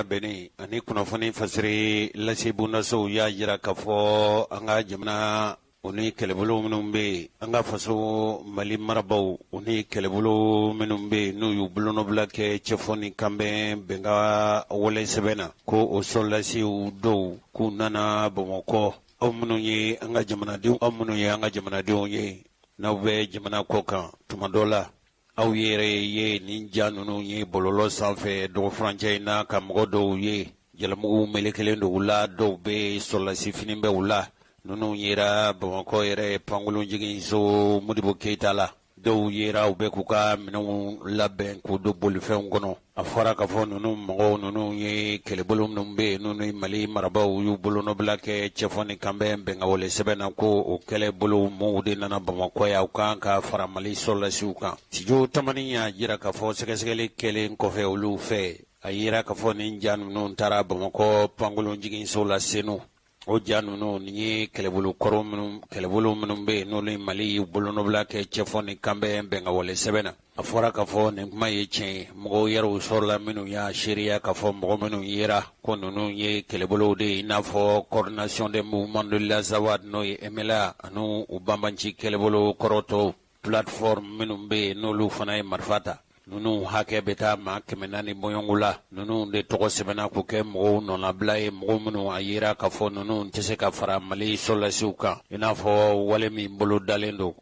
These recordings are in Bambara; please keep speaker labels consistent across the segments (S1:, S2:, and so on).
S1: labɛnni ani kunnafoni fasiri lase bondasow y'a jira k'a fɔ an ka jamana u ni kɛlɛbolo minnu bɛ yen, an ka faso Mali marabaaw u ni kɛlɛbolo minnu bɛ yen, n'u y'u bolonɔbila kɛ cɛfɔ ni kanbɛn bɛnkan wale sɛbɛn na, ko o sɔrɔdasiw dɔw k'u nana Bamakɔ. Aw minnu ye an ka jamanadenw, aw minnu ye an ka jamanadenw ye, n'aw bɛ jamana kɔ kan tuma dɔ la, Aw yɛrɛ ye nin ja ninnu ye bɔlɔlɔ sanfɛ dɔgɔfurancɛ in na, ka mɔgɔ dɔw ye jalamugu melekelen don u la, dɔw bɛ sɔrɔdasi fini bɛ u la. Ninnu yera Bamakɔ yɛrɛ pankurunjiginso Modibo Keyita la. Dɔw yera u bɛ k'u ka minɛnw labɛn k'u don bolifɛnw kɔnɔ. A fɔra k'a fɔ ninnu mɔgɔw ninnu ye kɛlɛbolo minnu bɛ yen, n'u ni Mali marabaaw y'u bolonɔbila kɛ cɛfɔ ni kanbɛn bɛnkanwale sɛbɛn na, ko o kɛlɛbolo mɔgɔw de nana Bamakɔ yan, u kan ka fara Mali sɔrɔdasiw kan. Studio Tamani y'a jira k'a fɔ sɛgɛsɛgɛli kɛlen kɔfɛ olu fɛ, a yera k'a fɔ nin ja ninnu taara Bamakɔ pankurunjiginso la Senu. O ja ninnu nin ye kɛlɛbolo kɔrɔ minnu, kɛlɛbolo minnu bɛ yen, n'olu ni Mali y'u bolonɔbila kɛ cɛfɔ ni kanbɛn bɛnkanwale sɛbɛn na. A fɔra k'a fɔ nin kuma ye tiɲɛ ye. Mɔgɔw yɛrɛw sɔrɔla minnu y'a seereya k'a fɔ mɔgɔ minnu yera ko ninnu ye kɛlɛbolow de ye, i n'a fɔ Coordination des mouvements de l'Azawad, n'o ye MNLA, ani u banbanci kɛlɛbolo kɔrɔ tɔw, plateforme minnu bɛ yen, n'olu fana ye marifa ta. Ninnu hakɛ bɛ taa maa 400 bɔɲɔgɔnko la. Ninnu de tɔgɔ sɛbɛnna k'u kɛ mɔgɔw nɔnabila ye, mɔgɔ minnu a yera k'a fɔ ninnu tɛ se ka fara Mali sɔrɔdasiw kan, i n'a fɔ wale min bolo dalen don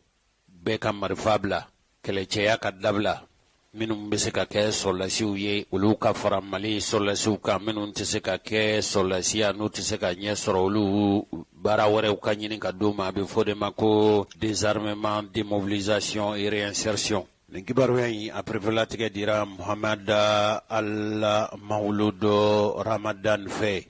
S1: bɛɛ ka marifa bila, kɛlɛcɛya ka dabila. Minnu bɛ se ka kɛ sɔrɔdasiw ye, olu ka fara Mali sɔrɔdasiw kan. Minnu tɛ se ka kɛ sɔrɔdasiya, n'u tɛ se ka ɲɛ sɔrɔ, olu baara wɛrɛw ka ɲini ka d'u ma. A bɛ fɔ de ma ko désarmement, démobilisation et réinsertion. Nin kibaruya in, a pereperelatigɛ dira Muhamad Al Mawlud Ramadan fɛ.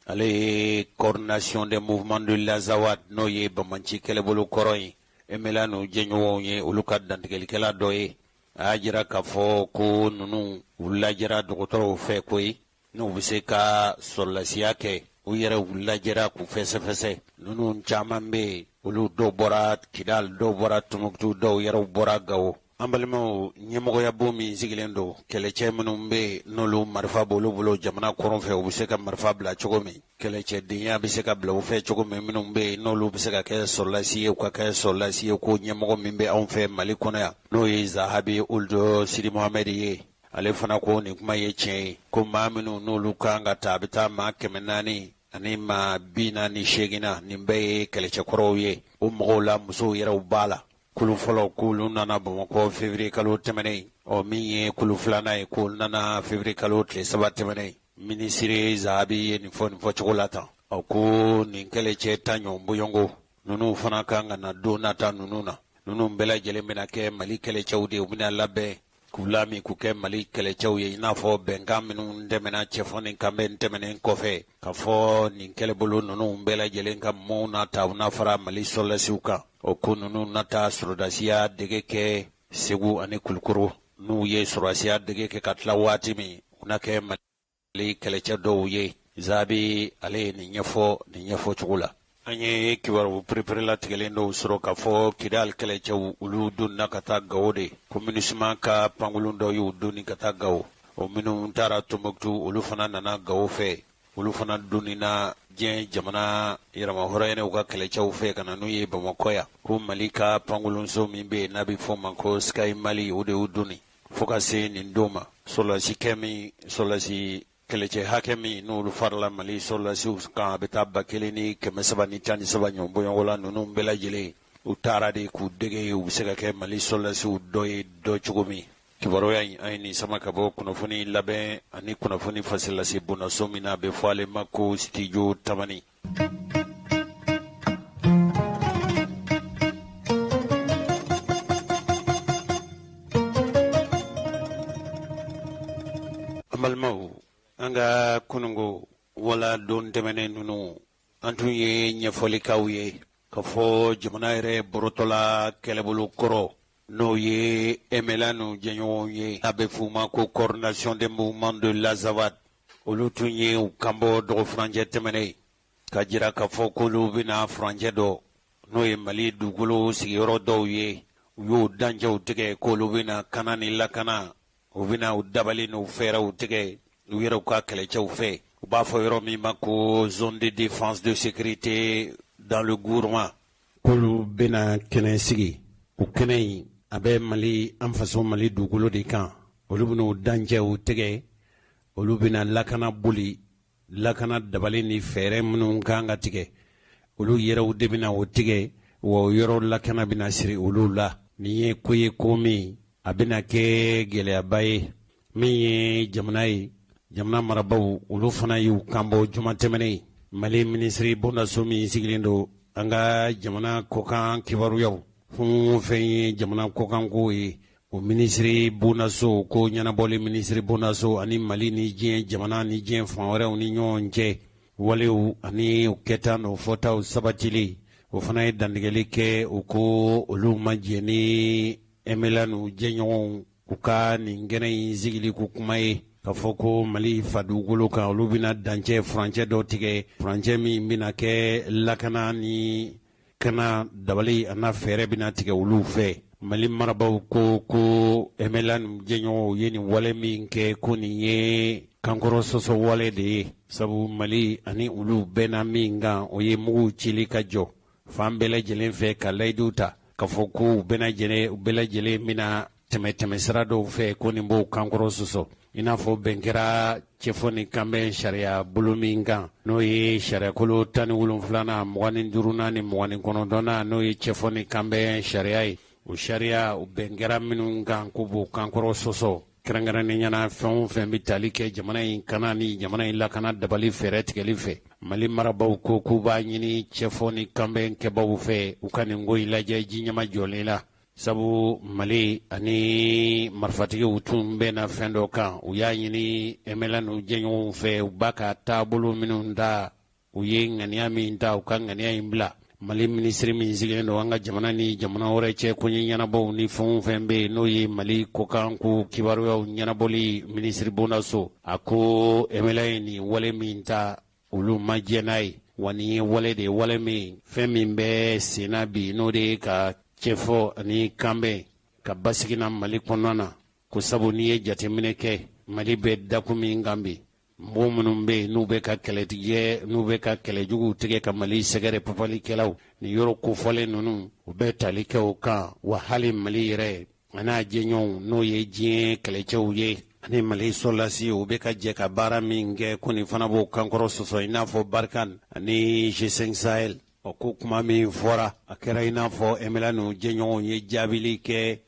S1: Ale ye Coordination des mouvements de l'Azawad, n'o ye banbanci kɛlɛbolo kɔrɔ ye, MNLA n'u jɛɲɔgɔnw ye, olu ka dantigɛlikɛla dɔ ye. A y'a jira k'a fɔ ko ninnu u lajɛra dɔgɔtɔrɔw fɛ koyi, n'u bɛ se ka sɔrɔdasiya kɛ. U yɛrɛ u lajɛra k'u fɛsɛfɛsɛ. Ninnu caman bɛ yen, olu dɔw bɔra Kidal, dɔw bɔra Tumutu, dɔw yɛrɛw bɔra Gawo. An balimaw, ɲɛmɔgɔyabo min sigilen don, kɛlɛcɛ minnu bɛ yen, n'olu marifa b'olu bolo jamana kɔrɔn fɛ, u bɛ se ka marifa bila cogo min, kɛlɛcɛdenya bɛ se ka bila u fɛ cogo min, minnu bɛ yen, n'olu bɛ se ka kɛ sɔrɔdasi ye, u ka kɛ sɔrɔdasi ye, ko ɲɛmɔgɔ min bɛ anw fɛ Mali kɔnɔ yan, n'o ye Zahabi Ould Sidi Mohamed ye, ale fana ko nin kuma ye tiɲɛ ye, ko maa minnu n'olu kan ka ta, a bɛ taa maa 448 na. Nin bɛɛ ye kɛlɛcɛkɔrɔw ye. O mɔgɔw la, musow yɛrɛw b'a la. Kulu fɔlɔ, k'olu nana Bamakɔ février kalo tɛmɛnen. Ɔ min ye kulu filanan ye, k'olu nana février kalo tile 3 tɛmɛnen. Minisiri Zahabi ye nin fɔ nin fɔcogo la tan. Ɔ ko nin kɛlɛcɛ 10 ɲɔgɔn bɔɲɔgɔnko ninnu fana kan ka na don nata ninnu na. Ninnu bɛɛ lajɛlen bɛna kɛ Mali kɛlɛcɛw de ye. U bɛna labɛn k'u lamin k'u kɛ Mali kɛlɛcɛw ye, i n'a fɔ bɛnkan minnu tɛmɛna cɛfɔ ni kanbɛn tɛmɛnen kɔfɛ, k'a fɔ nin kɛlɛbolo ninnu bɛɛ lajɛlen ka mɔɔw na ta, u na fara Mali sɔrɔdasiw kan. O ko ninnu na taa sɔrɔdasiya dege kɛ Segu ani Kulukoro. N'u ye sɔrɔdasiya dege kɛ ka tila waati min, u na kɛ Mali kɛlɛcɛ dɔw ye. Zahabi ale ye nin ɲɛfɔ nin ɲɛfɔ cogo la. An ye kibaru pereperelatigɛlen dɔw sɔrɔ k'a fɔ Kidal kɛlɛcɛw, olu donna ka taa Gawo de, ko MINUSMA ka pankurun dɔ y'u donni ka taa Gawo. O minnu taara Tombouctou, olu fana nana Gawo fɛ. Olu fana donnina diɲɛ jamana yɛrɛmahɔrɔnyaw ka kɛlɛcɛw fɛ ka na n'u ye Bamakɔ yan, ko Mali ka pankurunso min bɛ yen, n'a bɛ fɔ o ma ko Sky Mali, o de y'u donni. Fo ka se nin don ma, sɔrɔdasikɛ min, sɔrɔdasi kɛlɛcɛ hakɛ min n'olu farala Mali sɔrɔdasiw kan, a bɛ taa 1313 ɲɔgɔn bɔɲɔgɔn la. Ninnu bɛɛ lajɛlen, u taara de k'u dege, u bɛ se ka kɛ Mali sɔrɔdasiw dɔ ye dɔ cogo min. Kibaruya in, an ye nin sama ka bɔ kunnafoni labɛn ani kunnafoni fasilase bondaso min na, a bɛ fɔ ale ma ko Studio Tamani. An balimaw, an ka kununko wala don tɛmɛnen ninnu, an tun ye ɲɛfɔli k'aw ye k'a fɔ jamana yɛrɛ bɔrɔtɔla kɛlɛbolo kɔrɔ, n'o ye MNLA n'u jɛɲɔgɔnw ye, n'a bɛ f'u ma ko Coordination des mouvements de l'Azawad, olu tun ye u kanbɔ dɔgɔfurancɛ tɛmɛnen ka jira k'a fɔ k'olu bɛna furancɛ dɔ, n'o ye Mali dugukolo sigiyɔrɔ dɔw ye, u y'o dancɛw tigɛ, k'olu bɛna kana ni lakana, u bɛna u dabali n'u fɛɛrɛw tigɛ. u yɛrɛw ka kɛlɛcɛw fɛ. U b'a fɔ yɔrɔ min ma ko zone de défense de sécurité dans le Gourma. K'olu bɛna kɛnɛ sigi, o kɛnɛ in a bɛ Mali, an faso Mali dugukolo de kan. Olu bɛn'o dancɛw tigɛ, olu bɛna lakana boli, lakana dabali ni fɛɛrɛ minnu kan ka tigɛ, olu yɛrɛw de bɛna o tigɛ, wa o yɔrɔ lakana bɛna siri olu la. Nin ye ko ye, ko min a bɛna kɛ gɛlɛyaba ye. Min ye jamana ye, jamana marabaaw, olu fana y'u kanbɔ juma tɛmɛnen. Mali minisiri bondaso min sigilen don an ka jamana kɔkan kibaruyaw, fɛn o fɛn ye jamana kɔkanko ye, o minisiri bondaso, ko ɲɛnabɔli minisiri bondaso, ani Mali ni diɲɛ jamana ni diɲɛ fan wɛrɛw ni ɲɔgɔn cɛ walew ani o kɛta n'o fɔtaw sabatili, o fana ye dantigɛli kɛ. O ko olu ma jɛn ni MNLA n'u jɛɲɔgɔnw u ka nin kɛnɛ in sigili ko kuma ye, k'a fɔ ko Mali fa dugukolo kan, olu bɛna dancɛ furancɛ dɔ tigɛ, furancɛ min bɛna kɛ lakana ni kana dabali a n'a fɛɛrɛ bɛna tigɛ olu fɛ. Mali marabaaw ko ko MNLA n'u jɛɲɔgɔnw ye nin wale min kɛ, ko nin ye kankɔrɔ sɔsɔ wale de ye, sabu Mali ani olu bɛnna min kan, o ye mugu cili ka jɔ fan bɛɛ lajɛlen fɛ, ka layidu ta k'a fɔ ko u bɛɛ lajɛlen u bɛɛ lajɛlen bɛna tɛmɛ tɛmɛsira dɔw fɛ, ko nin b'o kankɔrɔ sɔsɔ, i n'a fɔ bɛn kɛra cɛfɔ ni kanbɛn sariya bolo min kan, n'o ye sariyakolo 17nan, 25nan ni 29nan, n'o ye cɛfɔ ni kanbɛn sariya ye. O sariya, o bɛn kɛra minnu kan, ko b'o kankɔrɔ sɔsɔ, kɛrɛnkɛrɛnnenya na fɛn o fɛn bɛ tali kɛ jamana in kana ni jamana in lakana dabali fɛɛrɛ tigɛli fɛ. Mali marabaaw ko k'u b'a ɲini cɛfɔ ni kanbɛn kɛbaw fɛ, u ka nin ko in lajɛ ji ɲɛma jɔlen la, sabu Mali ani marifatigiw tun bɛnna fɛn dɔ kan. U y'a ɲini MNLA n'u jɛɲɔgɔnw fɛ, u b'a ka taabolo minnu ta, u ye ŋaniya min ta, u ka ŋaniya in bila. Mali minisiri min sigilen don an ka jamana ni jamana wɛrɛ cɛ koɲɛ ɲɛnabɔw ni fɛn o fɛn bɛ yen, n'o ye Mali kɔkan ko kibaruyaw ɲɛnabɔli minisiri bondaso, a ko MNLA ye nin wale min ta, olu ma jɛn n'a ye, wa nin ye wale de ye, wale min fɛn min bɛ senna bi, n'o de ye ka cɛfɔ ani kanbɛn ka basigi na Mali kɔnɔna na, ko sabu n'i ye jateminɛ kɛ, Mali bɛ dakun min kan bi, mɔgɔ minnu bɛ yen n'u bɛ ka kɛlɛtigɛ, n'u bɛ ka kɛlɛjuguw tigɛ ka Mali sɛgɛrɛ, papalikɛlaw, nin yɔrɔ kofɔlen ninnu, u bɛ tali kɛ o kan. Wa hali Mali yɛrɛ a n'a jɛɲɔgɔnw, n'o ye diɲɛ kɛlɛcɛw ye, ani Mali sɔrɔlasi, u bɛ ka jɛ ka baara min kɛ, ko nin fana b'o kankɔrɔ sɔsɔ, i n'a fɔ Barkhane ani G5 Sahel. Ɔ, ko kuma min fɔra, a kɛra i n'a fɔ MNLA n'u jɛɲɔgɔnw ye jaabili kɛ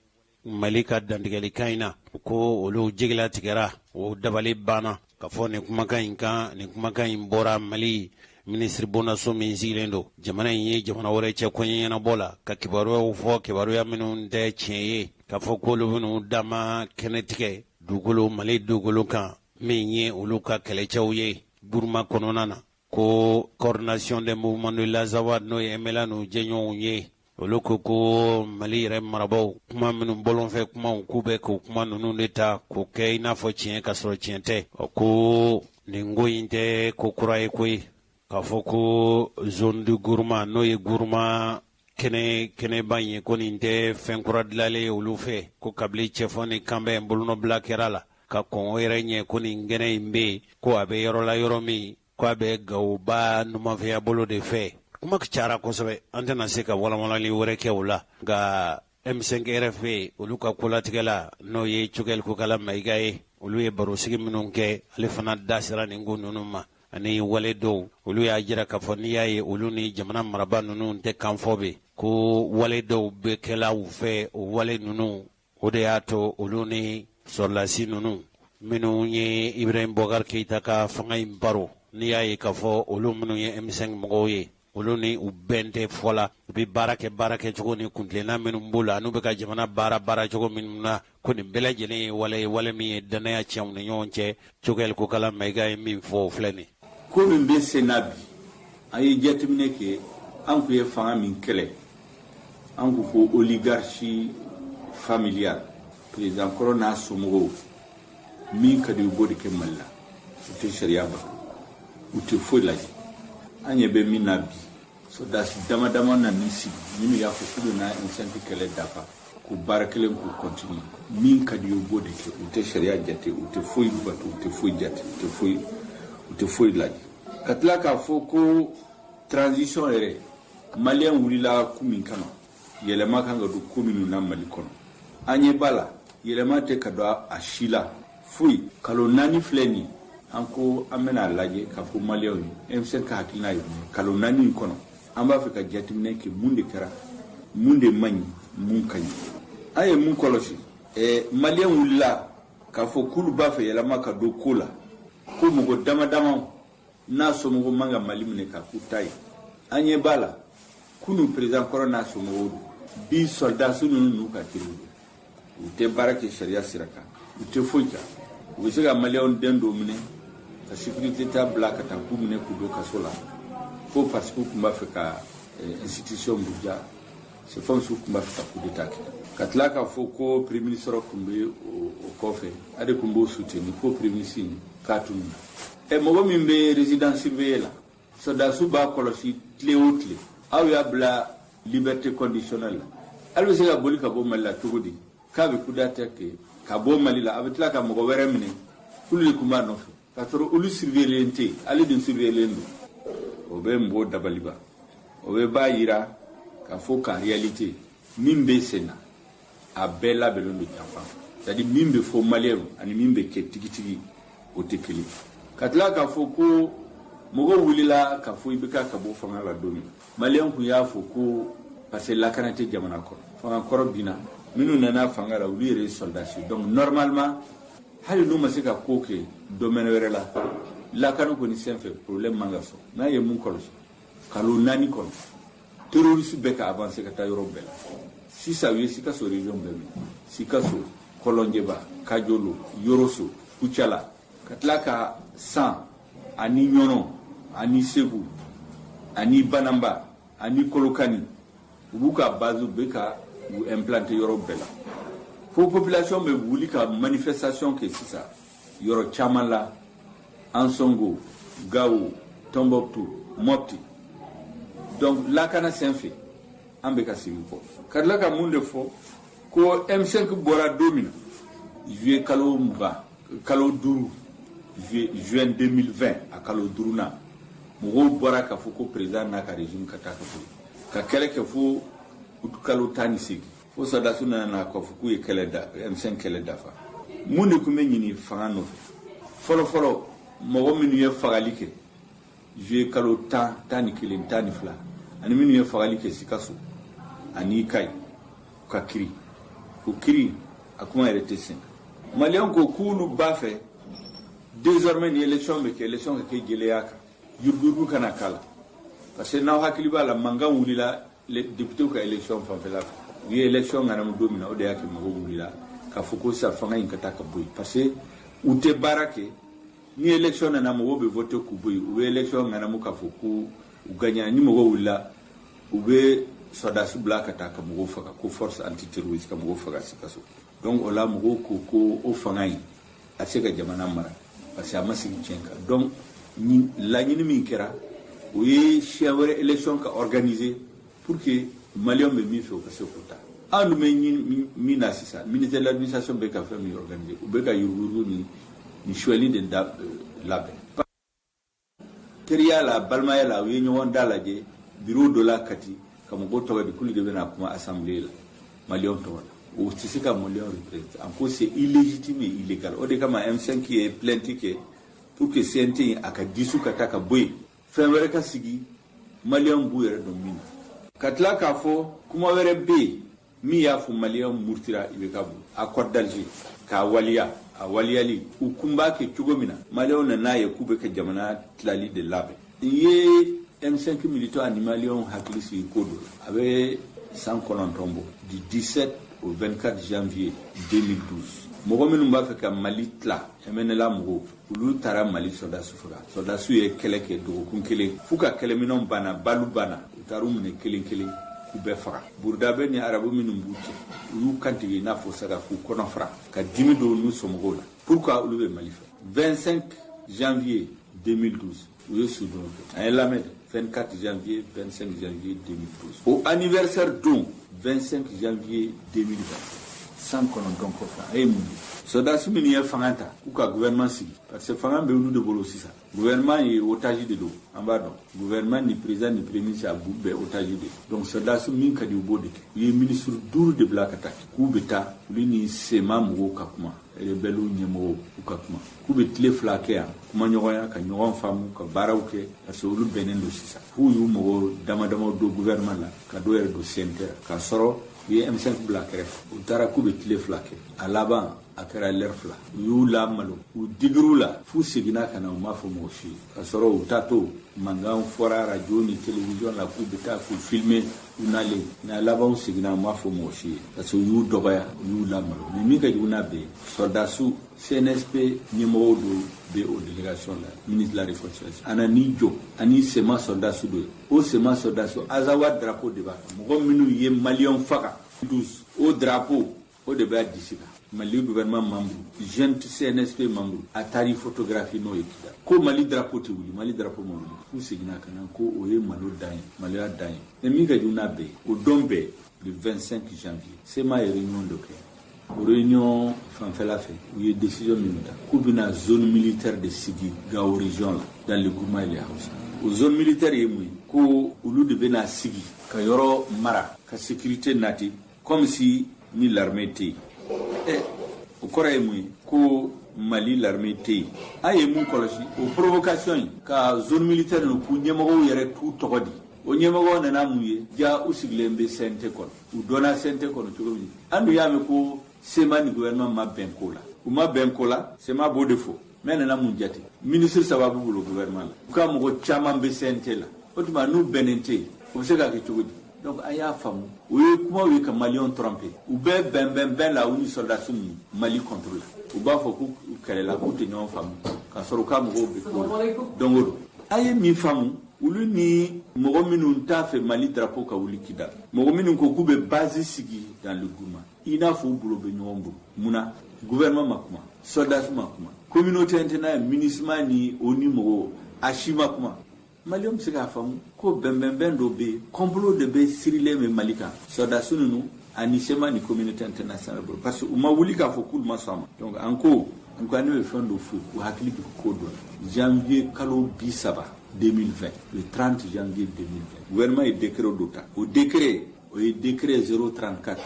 S1: Mali ka dantigɛlikan in na, ko olu jigila tigɛra, o dabali banna ka fɔ nin kumakan in kan. Nin kumakan in bɔra Mali minisiri bondaso min sigilen don jamana in ye jamana wɛrɛ cɛ koɲɛ ɲɛnabɔ la, ka kibaruyaw fɔ, kibaruya minnu tɛ tiɲɛ ye, k'a fɔ k'olu bɛn'u dama kɛnɛ tigɛ dugukolo, Mali dugukolo kan, min ye olu ka kɛlɛcɛw ye Buruma kɔnɔna na. Ko Coordination des mouvements de l'Azawad, n'o ye MNLA n'u jɛɲɔgɔnw ye, olu ko ko Mali yɛrɛ marabaaw kuma minnu bɔlɔnfɛ kumaw, k'u bɛ k'o kuma ninnu de ta k'o kɛ i n'a fɔ tiɲɛ, ka sɔrɔ tiɲɛ tɛ. Ɔ, ko nin ko in tɛ ko kura ye koyi, k'a fɔ ko zone du Gourma, n'o ye Gourma kɛnɛ kɛnɛba in ye, ko nin tɛ fɛn kura dilanlen ye olu fɛ, ko kabili cɛfɔ ni kanbɛn bolonɔbila kɛra la ka kɔn o yɛrɛ ɲɛ, ko nin kɛnɛ in bɛ yen, ko a bɛ yɔrɔ la, yɔrɔ min ko a bɛ Gawoba numanfɛya bolo de fɛ. Kuma cayara kosɛbɛ, an tɛna se ka walawalali wɛrɛ kɛ o la. Nka M5 RFP, olu ka kolatigɛla, n'o ye Choguel Kokala Mayiga ye, olu ye barosigi minnu kɛ, ale fana da sera nin ko ninnu ma ani wale dɔw. Olu y'a jira k'a fɔ n'i y'a ye olu ni jamana maraba ninnu tɛ kan fɔ bi, ko wale dɔw bɛ kɛla u fɛ, o wale ninnu, o de y'a to olu ni sɔrɔlasi ninnu minnu ye Ibrahim Boubacar Keïta ka fanga in baro, n'i y'a ye k'a fɔ olu minnu ye M5 mɔgɔw ye, olu ni u bɛn tɛ fɔ la, u bɛ baara kɛ baara kɛcogo ni kuntilenna minnu b'u la, n'u bɛ ka jamana baara baara cogo minnu na, ko nin bɛɛ lajɛlen ye wale ye, wale min ye danaya tiɲɛ u ni ɲɔgɔn cɛ. Choguel Kokala Mayiga ye min fɔ, o filɛ nin.
S2: Ko min bɛ sen na bi, an ye jateminɛ kɛ, an tun ye fanga min kɛlɛ, an ko ko oligarchie familiale, président kɔrɔ n'a somɔgɔw, min ka di u b'o de kɛ Mali la, u tɛ sariya bato, u tɛ foyi lajɛ. An ɲɛ bɛ min na bi, sɔrɔdasi dama dama na ni sigi minnu y'a fɔ k'u bɛ na M5 kɛlɛ dafa. K'u baara kelen k'u continuer, min ka di u b'o de kɛ. U tɛ sariya jate, u tɛ foyi bato, u tɛ foyi jate, u tɛ foyi lajɛ. Ka tila k'a fɔ ko transition yɛrɛ, Maliyɛn wulila ko min kama, yɛlɛma kan ka don ko minnu na Mali kɔnɔ, an ɲɛ b'a la, yɛlɛma tɛ ka don a si la foyi. Kalo 4 filɛ nin ye, an ko an bɛna lajɛ k'a fɔ Maliyɛnw ye, M5 ka hakilina ye mun ye kalo 4 in kɔnɔ. An b'a fɛ ka jateminɛ kɛ, mun de kɛra, mun de man ɲi, mun ka ɲi. An ye mun kɔlɔsi? Maliyɛn wulila k'a fɔ k'olu b'a fɛ yɛlɛma ka don ko la, ko mɔgɔ dama dama n'a somɔgɔw man ka Mali minɛ k'a k'u ta ye. An ɲɛ b'a la, kunu président kɔrɔ n'a somɔgɔw don, bi sɔrɔdasi ninnu n'u ka teriw don. U tɛ baara kɛ sariya sira kan, u tɛ foyi kan. U bɛ se ka Maliyɛnw den dɔw minɛ ka sécurité ta bila ka taa k'u minɛ k'u don kaso la, ko parce que u tun b'a fɛ ka institution buruja. C'est comme si u tun b'a fɛ ka coup d'état kɛ. Ka tila k'a fɔ ko premier ministre tun bɛ o kɔfɛ, ale de tun b'o soutenir, ko premier ministre k'a tununa. Mɔgɔ min bɛ résidence surveillée la, sɔrɔdasiw b'a kɔlɔsi tile o tile, aw y'a bila liberté conditionnelle la, ale bɛ se ka boli ka bɔ Mali la cogo di k'a bɛ coup d'état kɛ ka bɔ Mali la? A bɛ tila ka mɔgɔ wɛrɛ minɛ k'olu de tun b'a nɔfɛ, k'a sɔrɔ olu surveillélen tɛ yen, ale de surveillélen don. O bɛ mɔgɔw dabaliba. O bɛ b'a yira k'a fɔ qu'en réalité, min bɛ sen na, a bɛɛ labɛnnen don janfa. C'est à dire, min bɛ fɔ Maliyɛnw ani min bɛ kɛ tigitigi, o tɛ kelen. Ka tila k'a fɔ ko mɔgɔw wulila k'a fɔ i bɛ ka bɔ fanga la don min, Maliyɛn kun y'a fɔ ko parce que lakana tɛ jamana kɔnɔ, fanga kɔrɔ binna, minnu nana fanga la, olu yɛrɛ ye soldats. Donc normalement, hali n'u ma se ka ko kɛ domaine wɛrɛ la, lakana kɔni senfɛ, problème man ka sɔrɔ. N'a ye mun kɔlɔsi kalo 4 kɔnɔ, terroriste bɛ ka avancer ka taa yɔrɔ bɛɛ la. Sisan u ye Sikaso région bɛɛ minɛ, Sikaso, Kɔlɔnjɛba, Kajolo, Yoroso, Kucala, ka tila ka San ani Ɲɔnɔ ani Segu ani Banamba ani Kolokani, u b'u ka base bɛ ka u implanter yɔrɔ bɛɛ la, fo population bɛ wuli ka manifestation kɛ sisan yɔrɔ caman la, Ansongo, Gawo, Tombouctou, Mopti. Donc lakana senfɛ, an bɛ ka segin kɔ. Ka tila ka mun de fɔ? Ko M5 bɔra don min na, juillet kalo 20, kalo 5, juin 2020, a kalo duurunan, mɔgɔw bɔra k'a fɔ ko président n'a ka régime ka taa ka bɔ yen, ka kɛlɛ kɛ fo kalo 18, fo sɔrɔdasiw nana na k'a fɔ k'u ye kɛlɛ da M5 kɛlɛ dafa. Mun de tun bɛ ɲini fanga nɔfɛ fɔlɔ fɔlɔ? Mɔgɔ minnu ye fagali kɛ juillet kalo 10, 11, 12, ani minnu ye fagali kɛ Sikaso ani Kayi, u ka kiri, o kiri a kuma yɛrɛ tɛ sen. Maliyɛn ko k'olu b'a fɛ désormais, ni élection bɛ kɛ, élection ka kɛ jɛlenya kan, yuruguyurugu kana k'a la. Parce que n'aw hakili b'a la, mankan wulila député ka élection fanfɛla fɛ. U ye élection ŋanamu don min na, o de y'a kɛ mɔgɔw wulila k'a fɔ ko sisan fanga in ka taa ka bɔ yen, parce que u tɛ baara kɛ. Ni élection nana, mɔgɔw bɛ voter k'u bɔ yen, u bɛ élection ŋanamu k'a fɔ ko u gagné. Ni mɔgɔw wulila, u bɛ sɔrɔdasi bila ka taa ka mɔgɔw faga, ko force antiterroriste ka mɔgɔw faga Sikaso. Donc o la, mɔgɔw ko ko o fanga in a tɛ se ka jamana mara, parce que a ma sigi tiɲɛ kan. Donc laɲini min kɛra, o ye siɲɛ wɛrɛ élection ka organiser pour que Maliyɛnw bɛ min fɛ, u ka se k'o ta. An dun bɛ min na sisan, ministère de l'administration bɛ ka fɛn min organiser, u bɛ ka yuruguyurugu ni suɲɛli de da labɛn. Teriya la, balimaya la, u ye ɲɔgɔn da lajɛ bureau dɔ la Kati, ka mɔgɔw tɔgɔ di k'olu de bɛna kuma assemblée la Maliyɛnw tɔgɔ la. O tɛ se ka Maliyɛnw représenter en ko, c'est illégitime et illégal. O de kama M5 ye plainte kɛ pour que CNT in a ka dissous, ka taa ka bɔ yen, fɛn wɛrɛ ka sigi, Maliyɛnw b'u yɛrɛ dɔn min na. Ka tila k'a fɔ kuma wɛrɛ bɛ yen min y'a fɔ Maliyɛnw murutira IBK bolo, accord d'Alger k'a waliya, a waliyali u kun b'a kɛ cogo min na, Maliyɛnw nan'a ye k'u bɛ ka jamana tilali de labɛn. N ye M5 militant ani Maliyɛnw hakili sigi ko dɔ la, a bɛ san 9 bɔ, du 17 au 24 janvier 2012, mɔgɔ minnu b'a fɛ ka Mali tila, MNLA mɔgɔw, olu taara Mali sɔrɔdasiw faga. Sɔrɔdasiw ye kɛlɛ kɛ dɔgɔkun kelen f'u ka kɛlɛminɛnw banna, balu banna, u taar'u minɛ kelen kelen k'u bɛɛ faga. Burudabɛ ni arabu minnu b'u cɛ, u y'u kantigɛ i n'a fɔ saga, k'u kɔnɔ fara, ka dimi don n'u somɔgɔw la. Pourquoi? Olu bɛ Mali fɛ. 25 janvier 2012, u ye sudon kɛ. An ye lamɛn dɛ, 24 janvier, 25 janvier 2012, o anniversaire don, 25 janvier 2020, san 9 kɔfɛ, a ye mun ye? Sɔrɔdasi minnu ye fanga ta k'u ka gouvernement sigi, parce que fanga bɛ olu de bolo sisan. Gouvernement ye otage de don, an b'a dɔn. Gouvernement ni président ni premier ministre, a b'u bɛɛ otage de. Donc sɔrɔdasi min ka di, u b'o de kɛ. U ye ministre 5 de bila ka taa k'u bɛ taa olu ni CMA mɔgɔw ka kuma, rebelles ɲɛmɔgɔw, u ka kuma, k'u bɛ tile 2 kɛ yan, kumaɲɔgɔnya, ka ɲɔgɔn faamu, ka baaraw kɛ, parce que olu bɛnnen don sisan. K'u y'u mɔgɔw dama damaw don gouvernement la, ka dɔw yɛrɛ don CNT la, k'a sɔrɔ u ye M5 bila kɛrɛfɛ. U taara k'u bɛ tile 2 kɛ, a laban a kɛra lɛri 2. U y'u lamalo, u digir'u la f'u seginna ka na. U m'a fɔ mɔgɔ si ye, k'a sɔrɔ u taatɔ mankan fɔra radio ni télévision la k'u bɛ taa k'u filmer u nalen. Mais a laban u seginna, u m'a fɔ mɔgɔ si ye, parce que u y'u dɔgɔya, u y'u lamalo. Mais min ka jugu n'a bɛɛ ye, sɔrɔdasiw CNSP ɲɛmɔgɔw dɔw bɛ o délégation la. Ministre de la Réconciliation a nan'i jɔ ani CMA sɔrɔdasiw dɔ ye. O CMA sɔrɔdasiw, Azawad drapeau de b'a kan. Mɔgɔ minnu ye Maliyɛnw faga 12, o drapeau o de b'a disi kan. Mali gouvernement membre, junte CNSP membre, a taari photographie n'o ye Kidal, ko Mali drapeau tɛ wuli. Mali drapeau ma wuli f'u seginna ka na ko o ye malo dan ye, maloya dan ye. Mais min ka jugu n'a bɛɛ ye, o don bɛɛ, le 25 janvier, CMA ye réunion dɔ kɛ. O réunion fanfɛla fɛ, u ye décision min ta, k'u bɛna zone militaire de sigi Gao région la, dans le Gourma et les Haoussa. O zone militaire ye mun ye? Ko olu de bɛna sigi ka yɔrɔ mara, ka sécurité nati, comme si ni l'armée tɛ yen. Ɛ, o kɔrɔ ye mun ye? Ko Mali l'armée tɛ yen. A ye mun kɔlɔsi? O provocation in ka zone militaire ninnu, k'u ɲɛmɔgɔw yɛrɛ k'u tɔgɔ di. O ɲɛmɔgɔw nana mun ye? Ja, u sigilen bɛ CNT kɔnɔ. U dɔnna CNT kɔnɔ cogo min, an dun y'a mɛn ko CMA ni gouvernement ma bɛn ko la, u ma bɛn ko la. CMA b'o de fɔ. Mais nana mun jate? Ministre 3 b'u bolo gouvernement la, u ka mɔgɔ caman bɛ CNT la. O tuma n'u bɛnnen tɛ yen, o bɛ se ka kɛ cogo di? Donc an y'a faamu, o ye kumaw ye ka Maliyɛnw tromper. U bɛɛ bɛn bɛn bɛn la, u ni sɔrɔdasi ninnu Mali contre la. U b'a fɔ k'u kɛlɛla, k'u tɛ ɲɔgɔn faamu, k'a sɔrɔ u ka mɔgɔw bɛ ko la. Don o don, a ye min faamu? Olu ni mɔgɔ minnu t'a fɛ Mali drapeau ka wuli Kidal, mɔgɔ minnu ko k'u bɛ base sigi dans le Gourma, i n'a fɔ u bolo bɛ ɲɔgɔn bolo. Munna gouvernement ma kuma, sɔrɔdasi ma kuma, communauté internationale, MINUSMA ni ONU mɔgɔw, a si ma kuma? Maliyɛnw bɛ se k'a faamu ko bɛnbɛnbɛn dɔ bɛ yen, complot de bɛ sirilen bɛ Mali kan, sɔrɔdasi ninnu ani CMA ni communauté internationale bolo, parce que u ma wuli k'a fɔ k'olu ma sɔn a ma. Donc an ko, en tout cas ne bɛ fɛn dɔ fɔ k'u hakili jigin ko dɔ la. Janvier kalo 30 2020, le 30 janvier 2020, gouvernement ye décret dɔ ta. O décret, o ye décret 034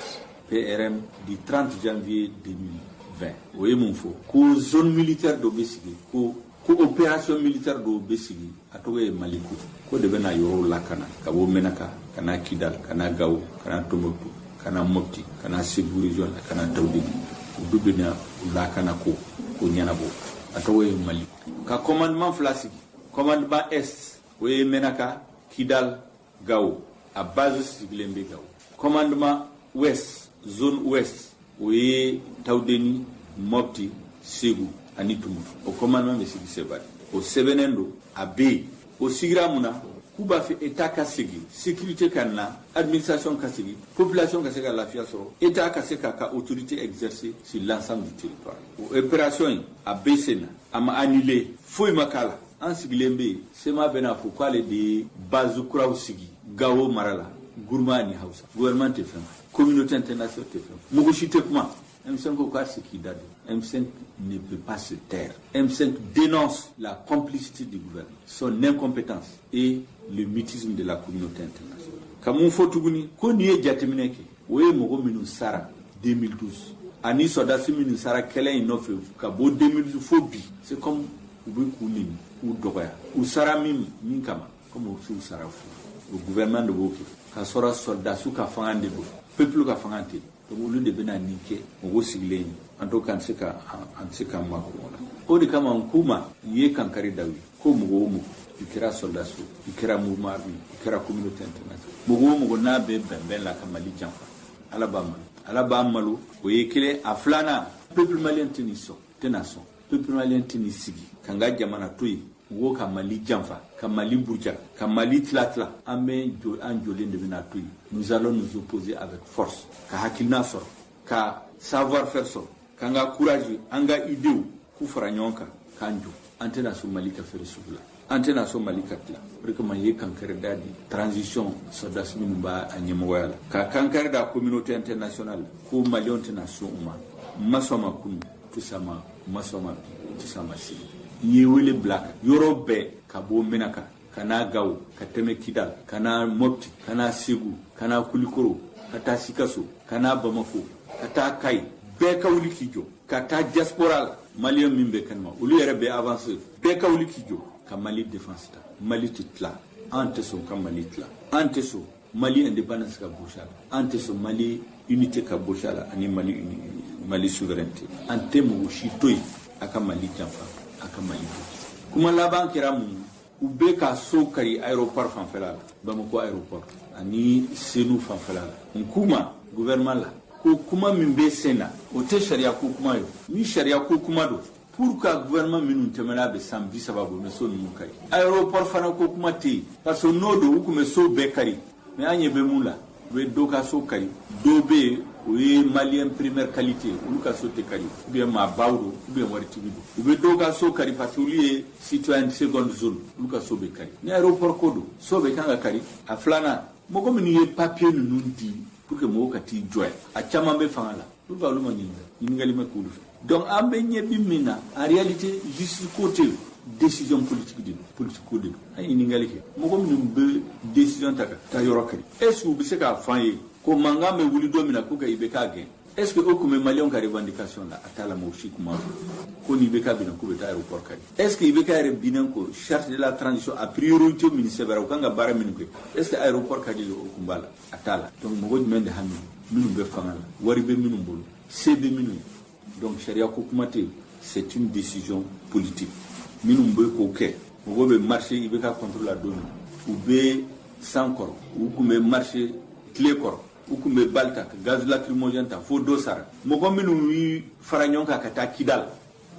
S2: PRM du 30 janvier 2020. O ye mun fɔ? Ko zone militaire dɔ bɛ sigi, ko opération militaire dɔw bɛ sigi, a tɔgɔ ye Maliko, ko de bɛna yɔrɔw lakana, ka bɔ Menaka ka na Kidal, ka na Gawo, ka na Tombouctou, ka na Mopti, ka na Segu région la, ka na Tawudeni. Olu bɛna u lakana ko ɲɛnabɔ. A tɔgɔ ye Mali. Ka commandement 2 sigi: commandement est, o ye Menaka, Kidal, Gawo, a base sigilen bɛ Gawo; commandement ouest, zone ouest, o ye Tawudeni, Mopti, Segu ani Tumutu, o commandement bɛ sigi Sevare. O sɛbɛnnen don, a bɛ yen. O sigira mun na? K'u b'a fɛ état ka sigi, sécurité ka na, administration ka sigi, population ka se ka lafiya sɔrɔ, état ka se k'a ka autorité exercer sur l'ensemble du territoire. O opération in, a bɛ sen na, a ma annulé, foyi ma k'a la. An sigilen bɛ yen, CMA bɛna fɔ k'ale de ye base kuraw sigi Gawo mara la, Gourma ni Hausa. Gouvernement tɛ fɛn, communauté internationale tɛ fɛn, mɔgɔ si tɛ kuma. M5 ko k'a sigi da don. M5 ne peut pas se taire. M5 dénonce la complicité du gouvernement, son incompétence et le mutisme de la communauté internationale. Ka mun fɔ tuguni? Ko n'i ye jateminɛ kɛ, o ye mɔgɔ minnu sara 2012 ani sɔrɔdasi minnu sara kɛlɛ in nɔfɛ ka bɔ 2012 fo bi, c'est comme u bɛ k'u neni, k'u dɔgɔya. U sara min kama, comme u s'u sara fu. O gouvernement de b'o kɛ, k'a sɔrɔ sɔrɔdasiw ka fanga de don, peuple ka fanga tɛ. Donc olu de bɛna nin kɛ mɔgɔw sigilen ye. An to k'an se ka an tɛ se k'an makɔrɔ o la. O de kama n k'u ma, u ye kankari da u ye ko mɔgɔ o mɔgɔ, i kɛra sɔrɔdasi, i kɛra mouvement armé, i kɛra communauté internationale, mɔgɔ o mɔgɔ n'a bɛ bɛnbɛn la ka Mali janfa, Ala b'a malo, Ala b'a malo. O ye kelen. A filanan, peuple malien tɛ nin sɔn, tɛna sɔn. Peuple malien tɛ nin sigi ka n ka jamana to yen, mɔgɔw ka Mali janfa, ka Mali buruja, ka Mali tila tila. An bɛ jɔ, an jɔlen de bɛna to yen. Nous allons nous opposer avec force, ka hakilina sɔrɔ, ka savoir faire sɔrɔ, k'an ka courage, an ka idéew k'u fara ɲɔgɔn kan. K'an jɔ, an tɛna sɔn Mali ka feere sugu la, an tɛna sɔn Mali ka tila. O de kama n ye kankari da di transition sɔrɔdasi minnu b'a a ɲɛmɔgɔya la, ka kankari da communauté internationale ko Maliyɛnw tɛna sɔn u ma. N ma sɔn ma kunu, tɛ sɔn ma, n ma sɔn ma bi, tɛ sɔn ma sini. N ye wele bila yɔrɔ bɛɛ, ka bɔ Menaka ka na Gawo, ka tɛmɛ Kidal, ka na Mopti, ka na Segu, ka na Kulikoro, ka taa Sikaso, ka na Bamako, ka taa Kayi, bɛɛ ka wuli k'i jɔ, ka taa diaspora la, Maliyɛn min bɛ kɛnɛma, olu yɛrɛ bɛ avancer, bɛɛ ka wuli k'i jɔ ka Mali défense ta. Mali tɛ tila, an tɛ sɔn ka Mali tila, an tɛ sɔn Mali indépendance ka gosi a la, an tɛ sɔn Mali unité ka gosi a la, ani Mali souveraineté. An tɛ mɔgɔ si to yen a ka Mali janfa, a ka Mali gosi. Kuma laban kɛra mun? U bɛ ka so kari aéroport fanfɛla la, Bamako aéroport ani Senu fanfɛla la. N k'u ma, gouvernement la, ko kuma min bɛ sen na, o tɛ sariya ko kuma ye. Ni sariya ko kuma don, pour que gouvernement minnu tɛmɛna bɛ san 30 bɔ, u bɛ so ninnu kari. Aéroport fana ko kuma tɛ yen, parce que n'o don, u tun bɛ so bɛɛ kari. Mais an ɲɛ bɛ mun la? U bɛ dɔ ka so kari, dɔw bɛ yen, o ye Malien première qualité, olu ka so tɛ kari, ou bien maabaw don, ou bien waritigi don. U bɛ dɔw ka so kari parce que olu ye citoyen seconde zone, olu ka so bɛ kari. Ni aéroport ko don, so bɛ kan ka kari. A filanan, mɔgɔ minnu ye papier ninnu di pour que mɔgɔw ka t'i jɔ yan, a caman bɛ fanga la. Olu olu ma ɲininka, ɲininkali ma k'olu fɛ. Donc an bɛ ɲɛ bi min na, en réalité justice ko tɛ yen, décision politique de don, politique ko de don. An ye ɲininkali kɛ, mɔgɔ minnu bɛ décision ta ka taa yɔrɔ kari, est ce que u bɛ se k'a fɔ an ye ko mankan bɛ wuli don min na ko ka IBK gɛn, est ce que o tun bɛ Maliyɛnw ka revendication la? A t'a la, mɔgɔ si kun m'a fɔ ko ni IBK binna k'u bɛ taa aéroport kari. Est ce que IBK yɛrɛ binnen ko, charte de la transition a priorité min sɛbɛnna, u kan ka baara minnu kɛ, est ce que aéroport kari o kun b'a la? A t'a la. Donc mɔgɔ jumɛn de hami? Minnu bɛ fanga la, wari bɛ minnu bolo, se bɛ minnu ye. Donc sariya ko kuma tɛ yen, c'est une décision politique. Minnu bɛ k'o kɛ, mɔgɔw bɛ marcher IBK contre la don min, u bɛ san kɔrɔ, u tun bɛ marcher tile kɔrɔ, u tun bɛ balle ta, ka gaz lacrymogène ta, fo dɔ sara. Mɔgɔ minnu y'i fara ɲɔgɔn kan ka taa Kidal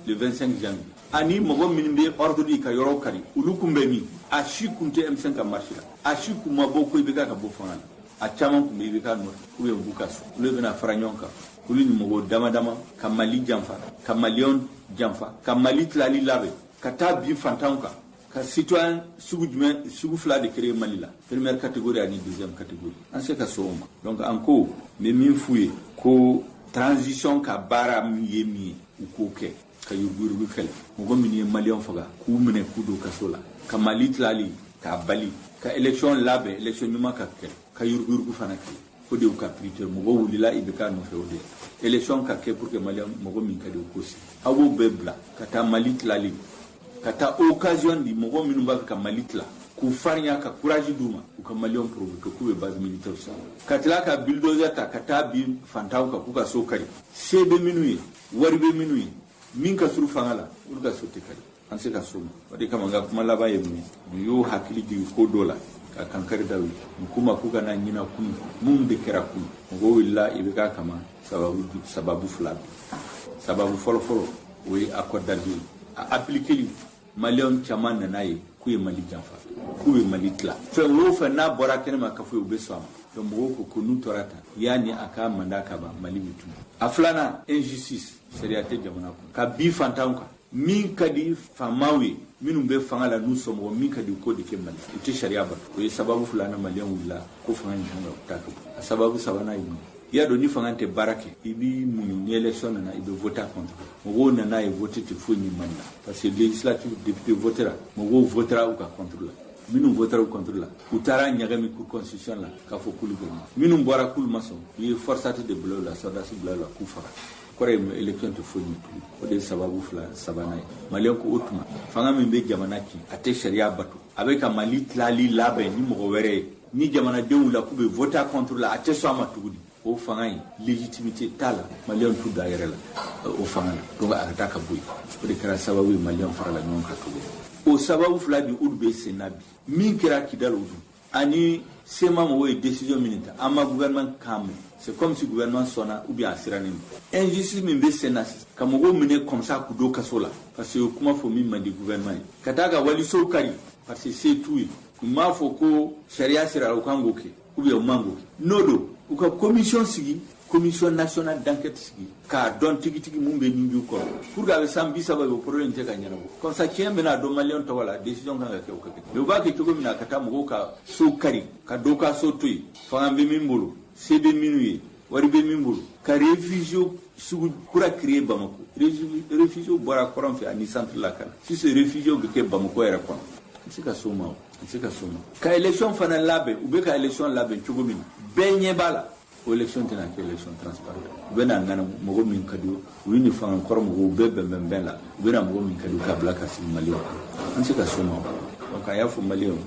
S2: le 25 janvier, ani mɔgɔ minnu bɛ ordre di ka yɔrɔ kari, olu kun bɛ min? A si kun tɛ M5 ka marche la, a si kun ma bɔ ko IBK ka bɔ fanga la. A caman kun bɛ IBK nɔfɛ ou bien u b'u ka so. Olu bɛna fara ɲɔgɔn kan, olu ni mɔgɔ dama dama, ka Mali janfa, ka Maliyɛnw janfa, ka Mali tilali labɛn, ka taa bin fantanw kan, ka citoyen sugu jumɛn, sugu fila de créer Mali la, première catégorie ani deuxième catégorie. An se ka sɔn o ma? Donc an ko, n bɛ min f'u ye, ko transition ka baara min ye min ye, u k'o kɛ, ka yuruguyurugu kɛlɛ, mɔgɔ minnu ye Maliyɛnw faga, k'u minɛ k'u don kaso la, ka Mali tilali k'a bali, ka élection labɛn, élection ɲuman ka kɛ, ka yuruguyurugu fana kɛ. O de y'u ka priorité. Mɔgɔw wulila IBK nɔfɛ, o de ye élection ka kɛ pour que Maliyɛn, mɔgɔ min ka di, o k'o sigi. Aw b'o bɛɛ bila ka taa Mali tilali, ka taa occasion di mɔgɔ minnu b'a fɛ ka Mali tila, k'u farinya, ka courage d'u ma, u ka Maliyɛnw provoquer k'u bɛ base militaire san, ka tila ka bulldozer ta ka taa bin fantanw kan, k'u ka so kari. Se bɛ minnu ye, wari bɛ minnu ye, min ka surun fanga la, olu ka so tɛ kari. An se ka so ma? O de kama n ka kuma laban ye mun ye? Nin y'o hakili jigin ko dɔ la, ka kankari da u ye. N k'u ma k'u kana ɲina kunu mun de kɛra kunu. Mɔgɔw wulila IBK kama sababu fila bi. Sababu fɔlɔ-fɔlɔ, o ye accord d'Alger a appliquer. Maliyɛnw caman nana ye k'u ye Mali janfa, k'u ye Mali tila. Fɛn o fɛn n'a bɔra kɛnɛ ma ka fɔ, u bɛ sɔn a ma. Donc mɔgɔw ko ko n'u tora tan, yanni a ka mandat ka ban, Mali bɛ tunu. A filanan, injustice, sariya tɛ jamana kɔnɔ, ka bin fantanw kan. Min ka di faamaw ye, minnu bɛ fanga la n'u somɔgɔw, min ka di u k'o de kɛ Mali, u tɛ sariya bato. O ye sababu filanan, Maliyɛnw wulila ko fanga in kan ka taa ka bɔ. A sababu sabanan ye mun ye? I y'a dɔn, ni fanga tɛ baara kɛ, i b'i muɲu, ni élection nana, i bɛ voter contre. Mɔgɔw nana ye vote tɛ foyi ɲɛ Mali la, parce que législative, député votera, mɔgɔw votera u ka contre la. Minnu votera u contre la, u taara ɲagami cour constitution la k'a fɔ k'olu gagné. Minnu bɔra k'olu ma sɔn, u ye forçat de bila u la, sɔrɔdasi bila u la k'u faga. Kɔrɔ ye, élection tɛ foyi ɲɛ tuguni. O de ye sababu fila sabanan ye. Maliyɛn ko o tuma, fanga min bɛ jamana ci, a tɛ sariya bato, a bɛ ka Mali tilali labɛn ni mɔgɔ wɛrɛ ye, ni jamanadenw la k'u bɛ voter contre la, a tɛ sɔn a ma tuguni. O fanga in, légitimité t'a la, Maliyɛnw t'u da yɛrɛ la o fanga la. Donc a ka taa ka bɔ yen. O de kɛra sababu ye Maliyɛnw farala ɲɔgɔn kan ka bɔ. O sababu fila bi, olu bɛ sen na bi. Min kɛra Kidali, o dun ani CMA mɔgɔw ye décision min ta, an ma gouvernement kan mɛn. C'est comme si gouvernement sɔnna ou bien a sirannen don. Injustice min bɛ sen na sisan, ka mɔgɔw minɛ comme ça k'u don kaso la parce que o kuma fɔ min man di gouvernement ye, ka taa ka walisow kari parce que se t'u ye, u m'a fɔ ko sariya sira u kan k'o kɛ ou bien u man k'o kɛ. N'o don, u ka commission sigi, commission min bɛ enquête kɛ. Commission nationale d'enquête sigi k'a dɔn tigitigi mun bɛ nin kɔrɔ, pour que a bɛ san 30 o problème tɛ ka ɲɛnabɔ. Comme ça, tiɲɛ bɛna dɔn Maliyɛn tɔgɔ la. Décision kan ka kɛ, o ka kɛ. Mais u b'a kɛ cogo min na, ka taa mɔgɔw ka so kari, ka dɔw ka so to yen, fanga bɛ min bolo, se bɛ minnu ye, wari bɛ min bolo, ka réfugiés sugu kura créer Bamako. Réfugiés bɔra kɔrɔn fɛ ani centre la ka na sisan, réfugiés bɛ kɛ Bamako yɛrɛ kɔnɔ. N tɛ se ka s'o ma, o n tɛ se ka s'o ma. Ka élection fana labɛn, u bɛ ka élection labɛn cogo min na, bɛɛ ɲɛ b'a la, o élection tɛna kɛ élection transparente. U bɛ na ŋana mɔgɔ min ka di u ni fanga kɔrɔ mɔgɔw bɛɛ bɛn bɛn la, u bɛ na mɔgɔ min ka di k'a bila ka sigi Maliyɛnw kɔnɔ. An tɛ se ka s'o ma. Donc a y'a fɔ Maliyɛnw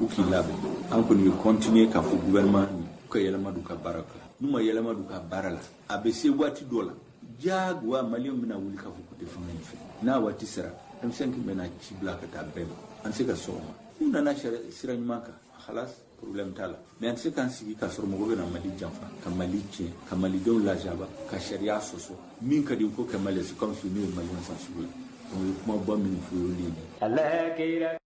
S2: u k'i labɛn. An kɔni bɛ continuer k'a fɔ gouvernement u ka yɛlɛma don ka baara la. N'u ma yɛlɛma don ka baara la, a bɛ se waati dɔ la, diyagoya Maliyɛnw bɛna wuli k'a fɔ k'u tɛ fanga in fɛ. N'a waati sera, M5 bɛna ci bila ka taa bɛɛ ma. An tɛ se ka sɔn o ma. N'u nana sira ɲuman kan, halas, problème t'a la. Mais an tɛ se k'an sigi k'a sɔrɔ mɔgɔ bɛna Mali janfa, ka Mali tiɲɛ, ka Malidenw lajaba, ka sariya sɔsɔ. Min ka di ko kɛ Mali, c'est comme si n'u ye Maliyɛn san sugu la. Donc o ye kumaba minnu fɔ, o ye nin ye.